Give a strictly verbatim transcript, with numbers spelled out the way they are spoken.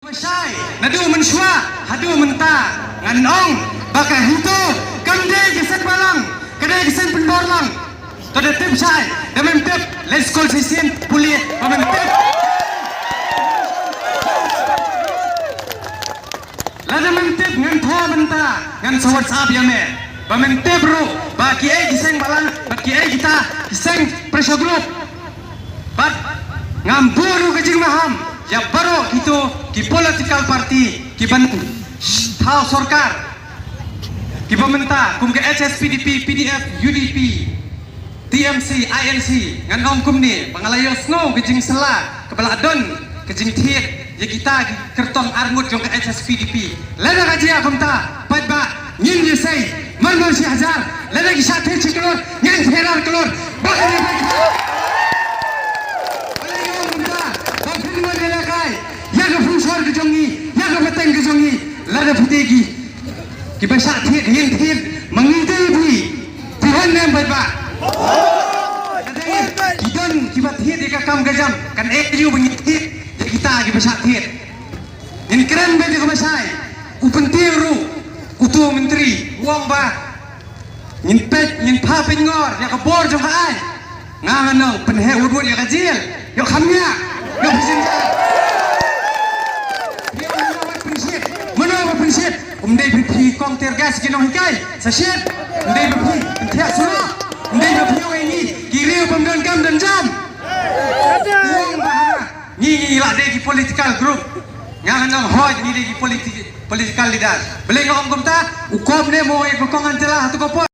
Ba shai naduh mynshuwa haduh mynta, ngan ong ba ka HITO kam dei ka seng balang, ka dei ka seng pynbor lang. To da tip shai, da mem tip, let's call shisien pule, ba mem tip. Lada mem tip ngan thoh mynta, ngan sa WhatsApp ïa me. Ba mem tip ruh ba kiei ki seng balang, ba kiei kita ki seng pressure group. Bad ngam buh ruh ka jingmaham ïa baroh kito ki political party kiban thaw sorkar, kiba mynta kum ka HSPDP, PDF, UDP, TMC, INC. Ngan ong kumne ba nga la ïohsngew ka jingsylla kaba la don ka jingthied ïa kita ki kyrtong arngut jong ka HSPDP. Lada ka jia kumta, paidbah, ngin ïa sei man man shi hajar. Lada ki shah thied shi klur, ngan thied ar klur. Ba ka dei ba ka. Ba la ïoh kumta ba phin wan ïalehkai ïa ka pynshor ka jong ngi, ïa ka pateng ka jong ngi. Lada phi dei ki kiba shah thied, ngin thied. Ma ngi dei phi, phi wan ne em, paidbah? Lada ki don kiba thied ïa ka kam ka jam, kan eh aïu ba ngin thied ïa kita kiba shah thied? Ngin kren beit ïa kaba shai. U Pyntieng ruh, uto u myntri u ong ba ngin peit, ngin pha peit ngor ïa ka bor jong ka aiñ. Nga ngan ong, pynheh wut wut ïa ka jel. Ïoh kham ïa, ïoh phi jynjar. Ïoh mano ba pynshit, mano ba pynshit? Um dei ba phi kong tear gas ki nonghikai sa shit. Um dei ba phi pynthiah surok. Um dei ba phi ong ïa ngi ki riew bym don kam don jam. U ong ba ha ngi, ngi la dei ki political group. Nga ngan ong, hooid, ngi dei ki politi-, political leader. Balei nga ong kumta? U Kop ne mo ïa ka kong Antela ha tu ka por.